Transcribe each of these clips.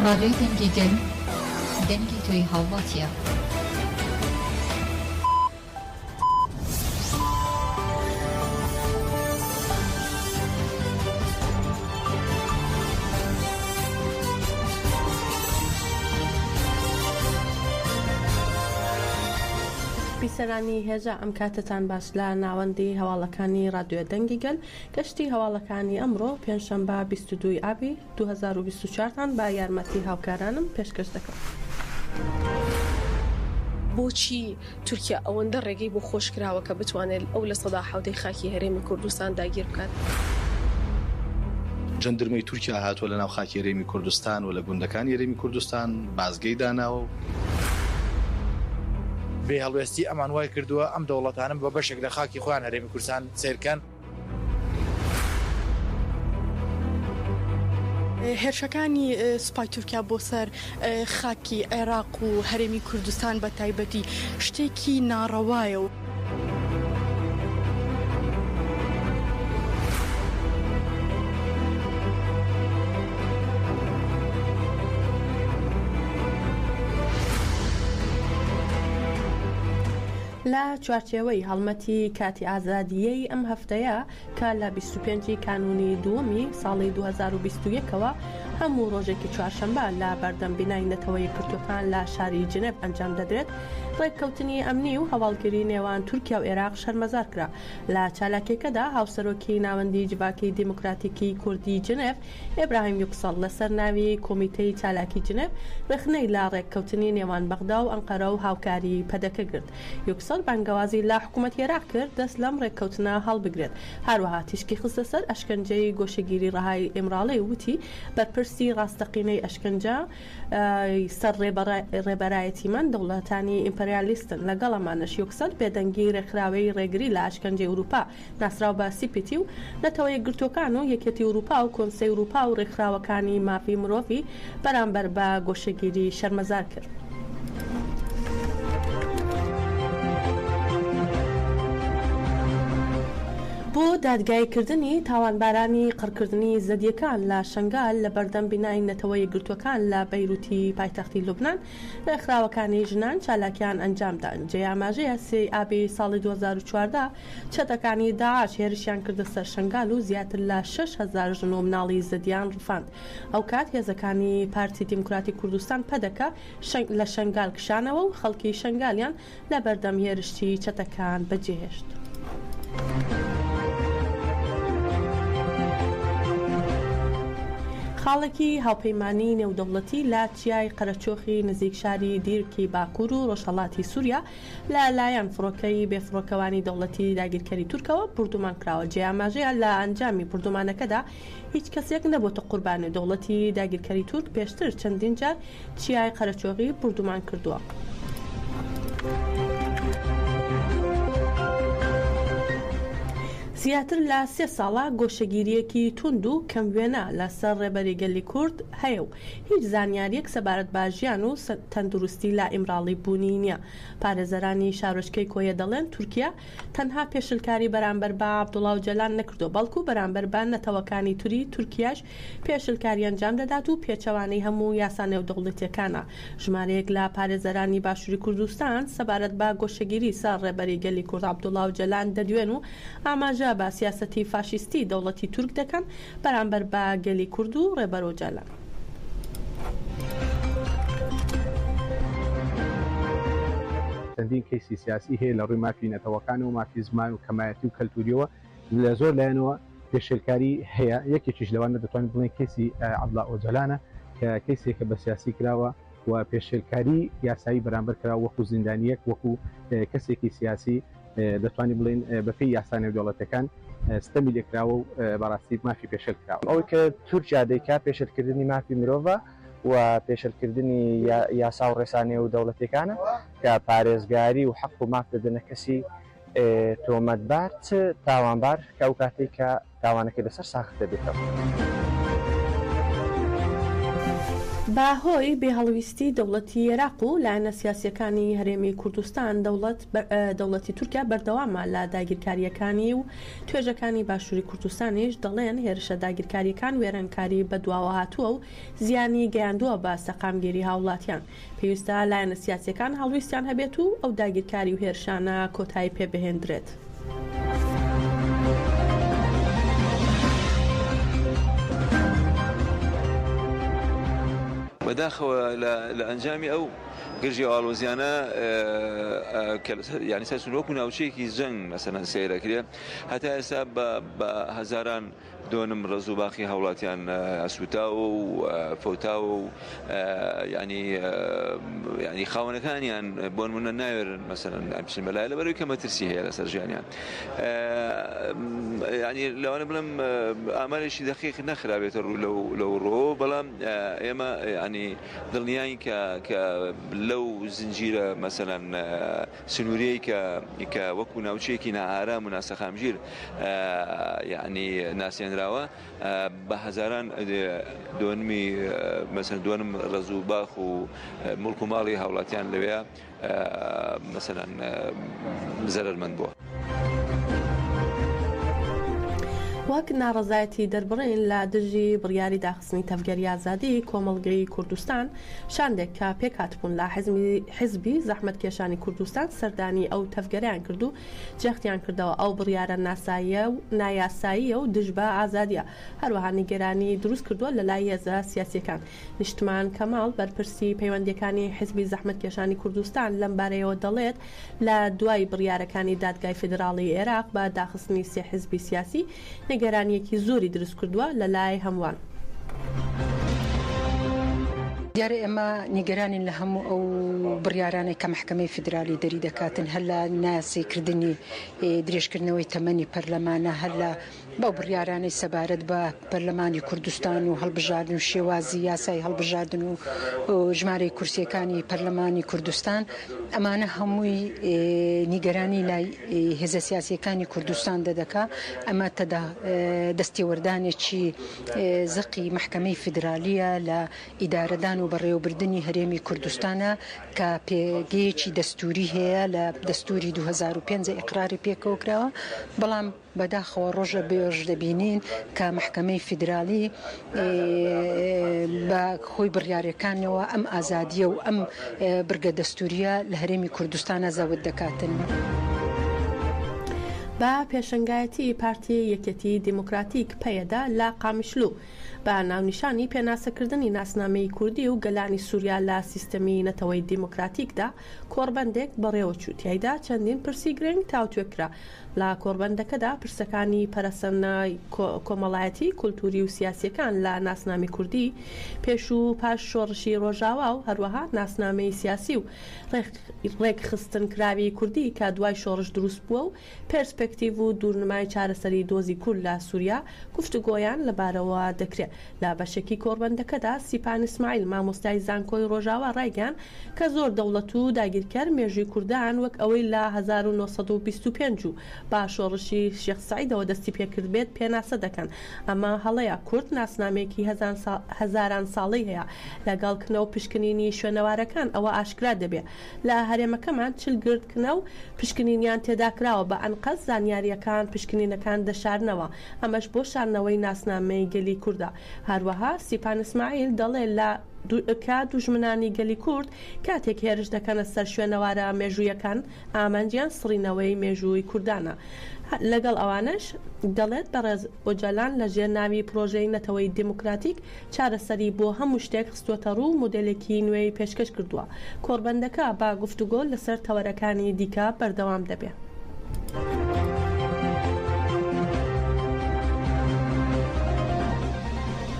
ڕادیۆی دەنگی گەل، دەنگی تۆی هاوڵاتیە. بیسەرانی هێژا ئەم کاتەتان باش لە ناوەندی هەواڵەکانی ڕادیۆ دەنگی گەل گەشتی هەواڵەکانی ئەمڕۆ پێنجشەنبە 22 ی ئابی 2024 تان بە یارمەتی هاوکارانم پێشکەش دەکەم. بۆچی تورکیا ئەوەندە ڕێگەی بۆ خۆش کراوە کە بتوانێت ئەو لە سەدا حەوتەی خاکی هەرێمی کوردستان داگیر بکات؟ جەندرمەی تورکیا هاتووە لە ناو خاکی هەرێمی کوردستان و لە گوندەکانی هەرێمی کوردستان بازگەی داناوە و. بێ هەڵوێستی ئەمان وای کردووە ئەم دەوڵەتانە بە بەشێک لە خاکی خۆیان هەرێمی کوردستان سەیر کەن. هێرشەکانی سوپای تورکیا بۆ سەر خاکی عێراق و هەرێمی کوردستان بە تایبەتی شتێکی ناڕەوایە و. لە چوارچێوەی هەڵمەتی کاتی ئازادیی ئەم هەفتەیە کە لە 25 ی کانوونی دووەمی ساڵی 2021 ەوە هەموو ڕۆژێکی چوارشەمبە لە بەردەم بینای نەتەوە یەکگرتووەکان لە شاری جنێڤ ئەنجام دەدرێت، ڕێککەوتنی ئەمنی و هەواڵگری نێوان تورکیا و ئێراق شەرمەزار کرا. لە چالاکییەکەدا هاوسەرۆکی ناوەندی جڤاکی دیموکراتیکی کوردی جنێڤ، ئیبراهیم یوکسەڵ لەسەر ناوی کۆمیتەی چالاکی جنێڤ رەخنەی لە رێککەوتنی نێوان بەغدا و ئەنقەرە و هاوکاریی پەدەکە گرت. یوکسەڵ بانگەوازی لە حکومەتی عێراق کرد دەست لەم رێککەوتنە هەڵبگرێت. هەروەها تیشکی خستە سەر ئەشکەنجەی گۆشەگیری رەهای ئیمراڵی و وتی، بەرپرسی راستەقینەی ئەشکەنجە سەر رێبەرایەتیمان دەوڵەتانی ئیمپریالیستن. لەگەڵ ئەمانەش یوکسەل بێدەنگی رێکخراوەی رێگری لە ئەشکەنجەی ئوروپا ناسراو بە سی پی تی و نەتەوە یەکگرتووەکان و یەکێتی ئوروپا و کۆنسەی ئوروپا و رێکخراوەکانی مافی مرۆڤی بەرامبەر بە گۆشەگیری شەرمەزار کرد. بۆ دادگاییکردنی تاوانبارانی قڕکردنی زەدییەکان لە شەنگال لە بەردەم بینای نەتەوە یەکگرتووەکان لە بەیروتی پایتەختی لوبنان، ڕێکخراوەکانی ژنان چالاکیان ئەنجامدا. جێی ئاماژەیە سێی ئابی ساڵی 2014 چەتەکانی داعش هێرشیان کردە سەر شەنگال و زیاتر لە 6000 ژن و مناڵی زەدیان ڕفاند. ئەوکات هێزەکانی پارتی دیموکراتی کوردستان پەدەکە لە شەنگال کشانەوە و خەڵکی شەنگالیان لە بەردەم هێرشی چەتەکان بەجێهێشت. خاڵێکی هاوپەیمانیی نێودەوڵەتی لە چیای قەرەچۆخی نزیک شاری دیرکی باکوور و ڕۆژهەڵاتی سووریا لە لایەن فڕۆکەی بێفڕۆکەوانی دەوڵەتی داگیرکەری تورکەوە بوردومان کراوە. جێی ئاماژەیە لە ئەنجامی بوردومانەکەدا هیچ کەسێک نەبۆتە قوربانی و دەوڵەتی داگیرکەری تورک پێشتر چەندین جار چیای قەرەچۆغی بوردومان کردووە. زیاتر لە سێ ساڵە گۆشەگیرییەکی توند و کەم وێنە لە سەر ڕێبەری گەلی کورد هەیە و هیچ زانیارییەک سەبارەت بە ژیان و تەندروستی لە ئیمراڵی بوونی نییە. پارێزەرانی شارۆچکەی کۆیە دەڵێن تورکیا تەنها پێشلکاری بەرامبەر بە عەبدوڵا ئۆجەلان نەکردووە، بەڵکو بەرامبەر بە نەتەوەکانی تری تورکیاش پێشلکاری ئەنجام دەدات و پێچەوانەی هەموو یاسا نێودەوڵەتیەکانە. ژمارەیەک لە پارێزەرانی باشوری کوردستان سەبارەت بە گۆشەگیری سەر ڕێبەری گەلی کورد عەبدوڵا ئۆجەلان دەدوێن و ئاماژە بە سیاسەتی فاشیستی دەوڵەتی تورک دەکەن بەرامبەر بە گەلی کورد و ڕێبەر ئۆجالان. چەندین کەیسی سیاسی هەیە لە ڕووی مافی نەتەوەکانەوە، مافی زمان و کەمایەتی و کەلتووریەوە لە زۆر لایەنەوە پێشێلکاری هەیە، یەکێکیش لەوانە دەتوانین بڵێین کەیسی عەبدوڵا ئۆجالانە کە کەیسێکە بە سیاسی کراوە و پێشێلکاری یاسایی بەرامبەر کراوە وەکو زیندانییەک وەکو کەسێکی سیاسی دەتوانین بڵێین بەپێی یاسا نێودەوڵەتیەکان ستەمی لێکراوە و بەڕاستی مافی پێشێل کراوە. ئەوەی کە تورکیا دەیکات پێشێلکردنی مافی مرۆڤە و پێشێلکردنی یاسا و ڕێسا نێودەوڵەتیەکانە کە پارێزگاری و حەق و ماف دەدەنە کەسی تۆمەتبار چ تاوانبار کە ئەو کاتەی کە تاوانەکەی لەسەر ساخت دەبێتەوە. بە هۆی بێهەڵویستی دەوڵەتی ئێراق و لایەنە سیاسییەکانی هەرێمی کوردستان، دەوڵەت دەوڵەتی تورکیا بەردەوامە لە داگیرکارییەکانی و توێژەکانی باشووری کوردستانیش دەڵێن هێرشە داگیرکارییەکان وێرانکاری بەدواوە هاتووە و زیانی گەیاندووە بە سەقامگیری هاوڵاتیان. پێویستە لایەنە سیاسییەکان هەڵویستیان هەبێت و ئەو داگیرکاری و هێرشانە کۆتایی پێبهێندرێت. بەداخەوە لە ئەنجامی ئەو گرژی و ئاڵۆزیانە کە یانی سەر سنوور وەکو ناوچەیەکی جەنگ مەسەلەن سەیرەکرێ هەتا ئێستا بە هەزاران دۆنم ڕەز و باخی هاوڵاتیان سووتاوە و فەوتاوە و یعنی یعنی خاوەنەکانیان بۆ نمونە ناوێرن مەسەلەن بچن بەلای لەبەرەوەی کە مەترسی هەیە لەسەر ژیانیان یعنی لەوانە بڵێم ئامارێکی دەقیق نەخرابێتە ڕوو لەو لەو ڕۆ بەڵام ئێمە یعنی دڵنیاین کە کە لەو زنجیرە مەسەلەن سنووریەی کە کە وەکو ناوچەیەکی نائارام و ناسەقامگیر یعنی ناسێنراوە بە هەزاران دۆنمی مەسەن دۆنم ڕەز و باخ و مڵک و ماڵی هاوڵاتیان لەوێ مەسەلەن زەرەرمەند بووە. وەک ناڕەزایەتی دەربڕین لە دژی بڕیاری داخستنی تەڤگەری ئازادی کۆمەڵگەی کوردستان، شاندێک کە پێکهاتبوون لە حیزبی زەحمەتکێشانی کوردستان سەردانی ئەو تەڤگەرەیان کرد و جەختیان کردەوە ئەو بڕیارە نایاساییە و دژ بە ئازادییە، هەروەها نیگەرانی دروست کردووە لەلای هێزە سیاسییەکان. نیشتمان کەماڵ، بەرپرسی پەیوەندییەکانی حیزبی زەحمەتکێشانی کوردستان لەمبارەیەوە دەڵێت، لە دوای بڕیارەکانی دادگای فیدراڵیی عێراق بە داخستنی سێ حیزبی سیاسی، نیگەرانییەکی زۆری دروستکردووە لەلای هەمووان. دیارە ئێمە نیگەرانین لە هەموو ئەو بڕیارانەی کە مەحکەمەی فیدرالی دەری دەکاتن، هەر لە نایاساییکردنی درێژکردنەوەی تەمەنی پەرلەمانە، هەر لە بەو بڕیارانەی سەبارەت بە پەرلەمانی کوردستان و هەڵبژاردن و شێوازی یاسای هەڵبژاردن و ژمارەی کورسیەکانی پەرلەمانی کوردستان، ئەمانە هەمووی نیگەرانی لای هێزە سیاسیەکانی کوردستان دەدەکا. ئەمە تەدا دەستێوەردانێکی زەقی مەحکەمەی فیدرالیە لە ئیدارەدان و بەڕێوەبردنی هەرێمی کوردستانە کە پێگەیەکی دەستوری هەیە لە دەستوری 2005 ئیقراری پێکەوە کراوە، بەڵام بەداخەوە ڕۆژە بێژ دەبینین کە مەحکەمەی فیدرالی بە هۆی بڕیارەکانەوە ئەم ئازادییە و ئەم بڕگە دەستوورییە لە هەرێمی کوردستانا زەوت دەکاتن. بە پێشەنگایەتی پارتی یەکێتی دیموکراتیک، پەیەدە، لە قامیشلو بە ناونیشانی پێناسەکردنی ناسنامەی کوردی و گەلانی سوریا لە سیستەمی نەتەوەی دیموکراتیکدا کۆڕبەندێک بەڕێوەچوو، تیایدا چەندین پرسی گرنگ تاوتوێ کرا. لە کۆڕبەندەکەدا پرسەکانی پەرەسەندنە کۆمەڵایەتی، کولتووری و سیاسییەکان لە ناسنامەی کوردی پێش و پاش شۆڕشی ڕۆژاوا و هەروەها ناسنامەی سیاسی و ڕێکخستنکراوی کوردی کە دوای شۆڕش دروست بووە و پێرسپێکتیڤ و دوورنمای چارەسەری دۆزی کورد لە سووریا گفتوگۆیان لەبارەوە دەکرێ. لە بەشێکی کۆڕبەندەکەدا سیپان ئیسماعیل مامۆستای زانکۆی ڕۆژاوا ڕایگەیاند کە زۆر دەوڵەت و داگیرکەر مێژووی کوردان وەک ئەوەی لە 1925 و با شۆڕشی شێخ سەعیدەوە دەستی پێکردبێت پێناسە دەکەن ئەمە هەڵەیە کورد ناسنامەیەکی هەزاران ساڵەی هەیە لەگەڵ کنە و پشکنینی شوێنەوارەکان ئەوە ئاشکرا دەبێ لە هەرێمەکەمان 40 گرد کنە و پشکنینیان تێداکراوە بە ئەنقەست زانیارییەکان پشکنینەکان دەشارنەوە ئەمەش بۆ شاردنەوەی ناسنامەی گەلی کوردە. هەروەها سیپان ئیسماعیل دەڵێ لە کە دوژمنانی گەلی کورد کاتێک هێرش دەکەنە سەر شوێنەوارە مێژوویەکان ئامانجیان سڕینەوەی مێژووی کوردانە. لەگەڵ ئەوانەش دەڵێت بەڕێز ئۆجالان لە ژێر ناوی پرۆژەی نەتەوەی دیموکراتیک چارەسەری بۆ هەموو شتێک خستووەتەڕوو و مۆدێلێکی نوێی پێشکەش کردووە. کۆڕبەندەکە بە گفتوگۆ لەسەر تەوەرەکانی دیکە بەردەوام دەبێ.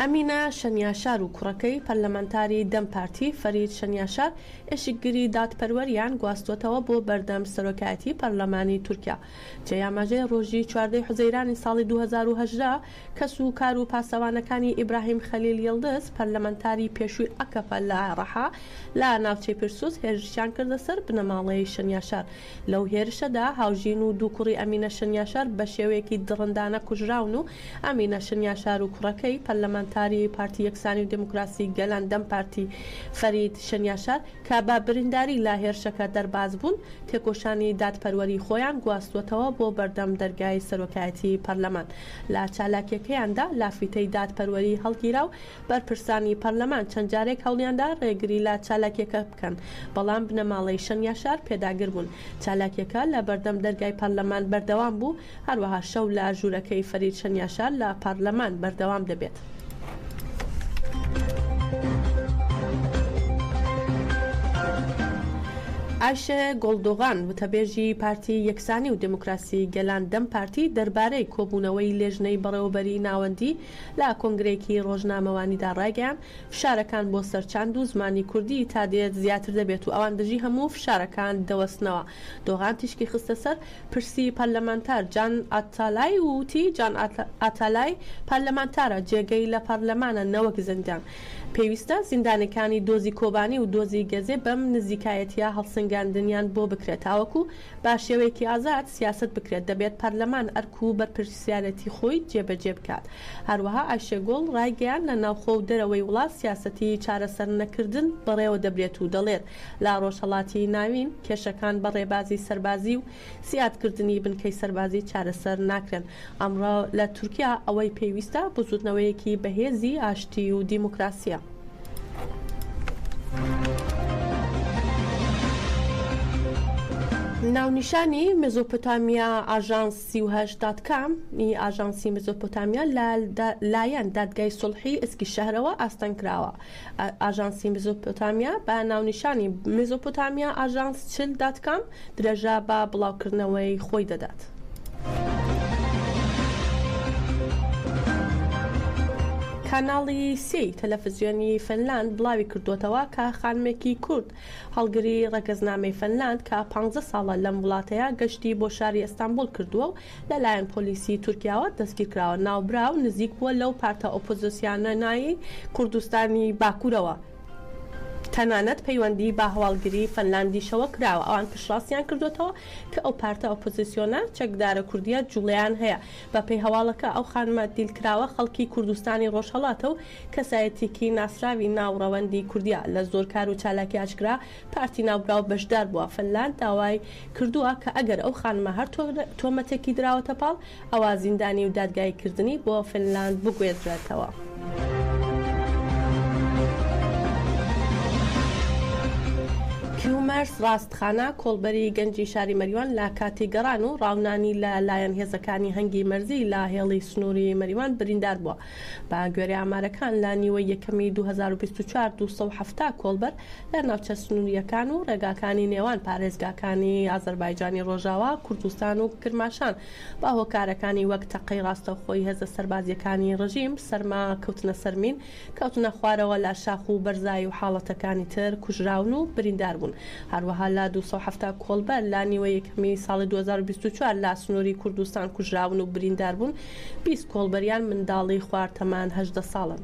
ئەمینە شەنیاشار و کوڕەکەی پەرلەمانتاری دەم پارتی فەرید شەنیاشار ئێشکگری دادپەروەریان گواستووەتەوە بۆ بەردەم سەرۆکایەتی پەرلەمانی تورکیا. جێی ئاماژەیە ڕۆژی چواردەی حوزەیرانی ساڵی 2018 کەس و کار و پاسەوانەکانی ئیبراهیم خەلیل یڵدز، پەرلەمانتاری پێشووی ئەکەپە لە ڕەحا لە ناوچەی پرسوس هێرشیان کردە سەر بنەماڵەی شەنیاشار. لەو هێرشەدا هاوژین و دوو کوڕی ئەمینە شەنیاشار بە شێوەیەکی دڕندانە کوژراون و ئەمینە شەنیاشار و کوڕەکەی پەرلەمانتاری. پەرلەمانتاری پارتی یەکسانی و دێموکراسی گەلان، دەم پارتی، فەرید شەنیاشار کە بە برینداری لە هێرشەکە دەرباز بوون، تێکۆشانی دادپەروەری خۆیان گواستووەتەوە بۆ بەردەم دەرگای سەرۆکایەتی پەرلەمان. لە چالاکییەکەیاندا لافیتەی دادپەروەری هەڵگیرا و بەرپرسانی پەرلەمان چەند جارێک هەوڵیاندا ڕێگری لە چالاکییەکە بکەن، بەڵام بنەماڵەی شەنیاشار پێداگر بوون. چالاکییەکە لە بەردەم دەرگای پەرلەمان بەردەوام بوو، هەروەها شەو لە ژوورەکەی فەرید شەنیاشار لە پەرلەمان بەردەوام دەبێت. ئایشێ گوڵدۆغان، وتەبێژی پارتی یەکسانی و دێموکراسی گەلان دەم پارتی دەربارەی کۆبوونەوەی لێژنەی بەڕێوەبەریی ناوەندی لە کۆنگرەیەکی ڕۆژنامەوانیدا ڕایگەیاند، فشارەکان بۆ سەر چاند و زمانی کوردی تا دێت زیاتر دەبێت و ئەوان دژی هەموو فشارەکان دەوەستنەوە. دۆغان تیشکی خستە سەر پرسی پەرلەمانتار جان ئاتالای و وتی، جان ئاتالای پەرلەمانتارە، جێگەی لە پەرلەمانە نەوەک زیندان. پێویستە زیندانیەکانی دۆزی کۆبانی و دۆزی گەزێ بەم نزیکایەتیە هەڵسەنگاندنیان بۆ بکرێت تاوەکو بە شێوەیەکی ئازاد سیاسەت بکرێت، دەبێت پەرلەمان ئەرک و بەرپرسیارێتی خۆی جێبەجێ بکات. هەروەها ئایشێگوڵ ڕایگەیاند لە ناوخۆ و دەرەوەی وڵات سیاسەتی چارەسەرنەکردن بەڕێوەدەبرێت و دەڵێت لە ڕۆژهەڵاتی ناوین کێشەکان بە ڕێبازی سەربازی و زیادکردنی بنکەی سەربازی چارەسەر ناکرێن. ئەمڕۆ لە تورکیا ئەوەی پێویستە بزوتنەوەیەکی بەهێزی ئاشتی و دیموکراسییە. ناونیشانی مێزۆپۆتامیا ئاژانس 38 دات کام ی ئاژانسی مێزۆپۆتامیا لە لایەن دادگای سوڵحی ئەسکیشەهرەوە ئاستەنگ کراوە. ئاژانسی مێزۆپۆتامیا بە ناونیشانی مێزۆپۆتامیا ئاژانس 40 دات کام درێژە بە بڵاوکردنەوەی خۆی دەدات. کاناڵی سێی تەلەفزیۆنی فنلاند بڵاوی کردووەتەوە کە خانمێکی کورد هەڵگری ڕەگەزنامەی فنلاند کە پانزە ساڵە لەم وڵاتەیە گەشتی بۆ شاری ئەستانبوڵ کردووە و لەلایەن پۆلیسی تورکیاوە دەستگیرکراوە. ناوبراو نزیک بووە لەو پارتە ئۆپۆزسیانەنای کوردستانی باکوورەوە، تەنانەت پەیوەندی بە هەواڵگری فەنلاندیشەوە کراوە، ئەوان پشتڕاستیان کردووەتەوە کە ئەو پارتە ئۆپۆزسیۆنە چەکدارە کوردییە جوڵەیان هەیە. بەپێی هەواڵەکە ئەو خانمە دیلکراوە خەڵکی کوردستانی ڕۆژهەڵاتە و کەسایەتیەکی ناسراوی ناو ڕەوەندی کوردییە، لە زۆر کار و چالاکی ئاشکرا پارتی ناوبراو بەشدار بووە، فنلاند داوای کردووە کە ئەگەر ئەو خانمە هەر تۆمەتێکی دراوەتە پاڵ، ئەوا زیندانی و دادگاییکردنی بۆ فنلاند بگوێزرێتەوە. کیومەرس ڕاستخانە، کۆڵبەری گەنجی شاری مەریوان لە کاتی گەڕان و ڕاونانی لە لایەن هێزەکانی هەنگی مەرزی لە هێڵی سنووری مەریوان بریندار بووە. بە گوێرەی ئامارەکان لە نیوەی یەکەمی 2024 270 کۆڵبەر لە ناوچە سنوورییەکان و ڕێگاکانی نێوان پارێزگاکانی ئازەربایجانی ڕۆژاوا، کوردستان و کرماشان بە هۆکارەکانی وەک تەقەی ڕاستەوخۆی هێزە سەربازییەکانی ڕژیم، سەرما، کەوتنە سەر مین، کەوتنە خوارەوە لە شاخ و بەرزایی و حاڵەتەکانی تر کوژراون و بریندار بوون. هەروەها لە 270 کۆڵبەر لە نیوەی یەکەمی ساڵی 2024 لە سنووری کوردستان کوژراون و بریندار بوون، 20 کۆڵبەریان منداڵی خوار تەمەن 18 ساڵن.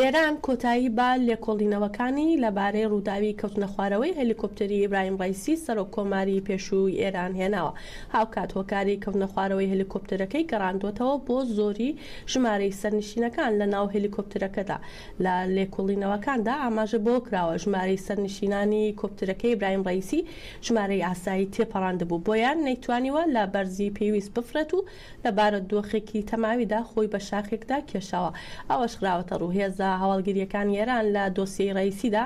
ئێران کۆتایی بە لێکۆڵینەوەکانی لەبارەی ڕووداوی کەوتنەخوارەوەی هەلیکۆپتەری ئیبراهیم ڕەئیسی سەرۆک کۆماری پێشووی ئێران هێناوە. هاوکات هۆکاری کەوتنەخوارەوەی هەلیکۆپتەرەکەی گەڕاندووەتەوە بۆ زۆری ژمارەی سەرنشینەکان لەناو هەلیکۆپتەرەکەدا. لە لێکۆڵینەوەکاندا ئاماژە بەوە کراوە ژمارەی سەرنشینانی کۆپتەرەکەی ئیبراهیم ڕەئیسی ژمارەی ئاسایی تێپەڕاندبوو، بۆیە نەیتوانیوە لە بەرزی پێویست بفڕێت و لە بارودۆخێکی تەماویدا خۆی بە شاخێکدا کێشاوە. ئەوەش خراوەتەڕوو، هێزە هەواڵگرییەکانی ئێران لە دۆسیەی ڕەئیسیدا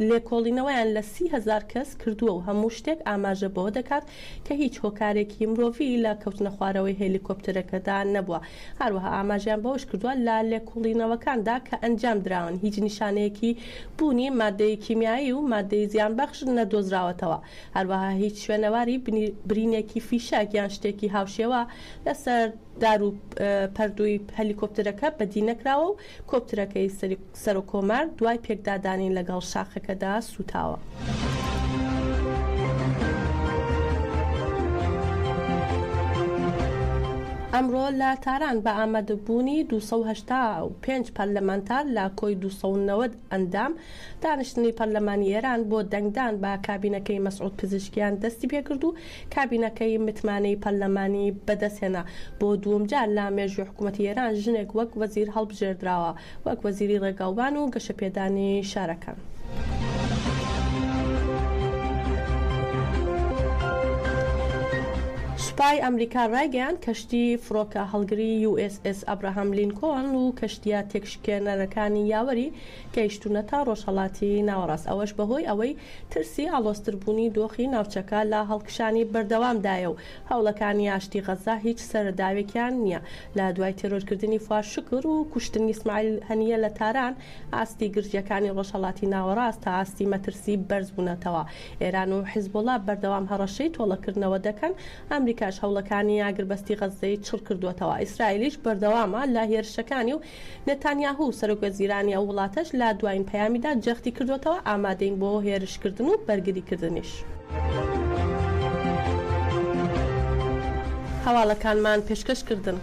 لێکۆڵینەوەیان لە 30,000 کەس کردووە و هەموو شتێک ئاماژە بەوە دەکات کە هیچ هۆکارێکی مرۆڤی لە کەوتنەخوارەوەی هێلیکۆپتەرەکەدا نەبووە. هەروەها ئاماژەیان بەوەش کردووە، لە لێکۆڵینەوەکاندا کە ئەنجام دراون هیچ نیشانەیەکی بوونی ماددەی کیمیایی و ماددەی زیانبەخش نەدۆزراوەتەوە، هەروەها هیچ شوێنەواری برینێکی فیشەک یان شتێکی هاوشێوە لەسەر دار و پەردووی هەلیکۆپتەرەکە بەدی نەکراوە و کۆپترەکەی سەرۆککۆمار دوای پێکدادانی لەگەڵ شاخەکەدا سووتاوە. ئەمڕۆ لە تاران بە ئامادەبوونی 285 پەرلەمانتار لە کۆی 290 ئەندام، دانیشتنی پەرلەمانی ئێران بۆ دەنگدان بە کابینەکەی مەسعود پزیشکیان دەستیپێکرد و کابینەکەی متمانەی پەرلەمانی بەدەستهێنا. بۆ دووەمجار لە مێژووی حکومەتی ئێران ژنێک وەک وەزیر هەڵبژێردراوە وەک وەزیری ڕێگاوبان و گەشەپێدانی شارەکان. سوپای ئەمریکا ڕایگەیاند کەشتی فڕۆکە هەڵگری یو ئێس ئێس ئەبراهام لینکۆن و کەشتییە تێکشکێنەرەکانی یاوەری گەیشتوونەتە ڕۆژهەڵاتی ناوەڕاست، ئەوەش بەهۆی ئەوەی ترسی ئاڵۆزتربوونی دۆخی ناوچەکە لە هەڵکشانی بەردەوامدایە و هەوڵەکانی ئاشتی غەززە هیچ سەرەداوێکیان نییە. لە دوای تێرۆرکردنی فواد شوکر و کوشتنی ئیسماعیل هەنییە لە تاران، ئاستی گرژییەکانی ڕۆژهەڵاتی ناوەڕاست تا ئاستی مەترسی بەرزبوونەتەوە. ئێران و حیزبوڵا بەردەوام هەڕەشەی تۆڵەکردنەوە دەکەن، ئەمریکاش هەوڵەکانی ئاگربەستی غەززەی چڕکردووەتەوە، ئیسرائیلیش بەردەوامە لە هێرشەکانی و نەتانیاهو، سەرۆکوەزیرانی ئەو وڵاتەش لە دوایین پەیامیدا جەختی کردووەتەوە، ئامادەین بۆ هێرشکردن و بەرگریکردنیش. هەواڵەکانمان پێشکەش کردن.